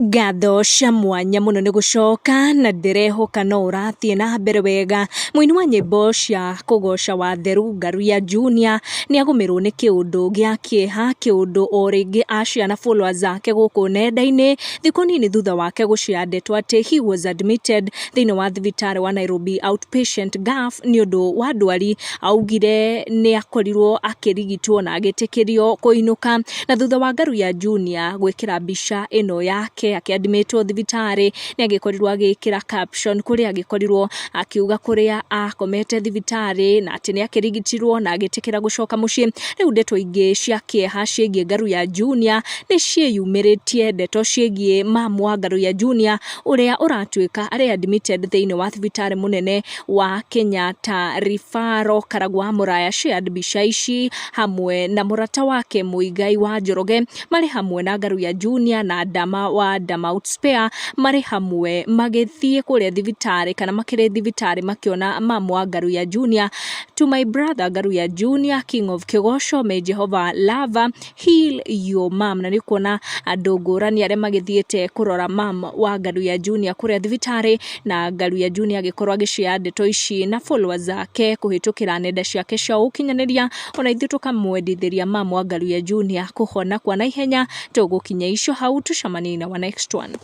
Ngatho cia mwanya mũno nĩ gũcoka na ndĩrehoka no ũrathiĩ na mbere wega. Mũini wa nyĩmbo cia kũgoca Watheru Ngaruiya Junior nĩ agũmĩrwo nĩ kĩũndũ gĩa kĩeha, kĩũndũ o rĩngĩ ashare na followers ake gũkũ nenda-inĩ thikũ nini thutha wake gũshare ndeto atĩ he was admitted thĩinĩ wa thibitarĩ wa Nairobi Outpatient GAF nĩ ũndũ wa ndwari. Augire nĩ akorirwo akĩrigitwo na agĩtĩkĩrio kũinũka, na thutha wa Ngaruiya Junior gwĩkĩra mbica ĩno yake akĩadmitwo thibitarĩ, nĩ agĩkorirwo agĩkĩra caption kũrĩa agĩkorirwo akiuga kũrĩa akomete thibitarĩ na atĩ nĩ akĩrigitirwo na agĩtĩkĩra gũcoka mũciĩ. Rĩu ndeto ingĩ cia kĩeha ciĩgiĩ Ngaruiya Junior nĩ ciĩyumĩrĩtie, ndeto ciĩgiĩ mamu wa Ngaruiya Junior ũrĩa ũratuĩka arĩ admitted thĩinĩ wa thibitarĩ mũnene wa Kenyatta Referral. Karagũ wa Mũraya shared mbica ici hamwe na mũrata wake Muigai wa Njoroge marĩ hamwe na Ngaruiya Junior na Dama wa Dama Spare marĩ hamwe magĩthiĩ kũrĩa thibitarĩ kana makĩrĩ thibitarĩ makĩona mamu wa Ngaruiya Junior. To my brother Ngaruiya Junior, King of Kĩgoco, may Jehovah love heal your mom. Na nĩ kuona andũ ngũrani arĩa magĩthiĩte kũrora mam wa Ngaruiya Junior kũrĩa thibitarĩ, na Ngaruiya Junior agĩkorwo agĩshare ndeto ici na followers ake kũhĩtũkĩra nenda ciake cia ũkinyanĩria. Ona ithuĩ tũkamwendithĩria mam wa Ngaruiya Junior kũhona kwa naihenya. Tũgũkinya icio hau, tũcemanie na wa next one.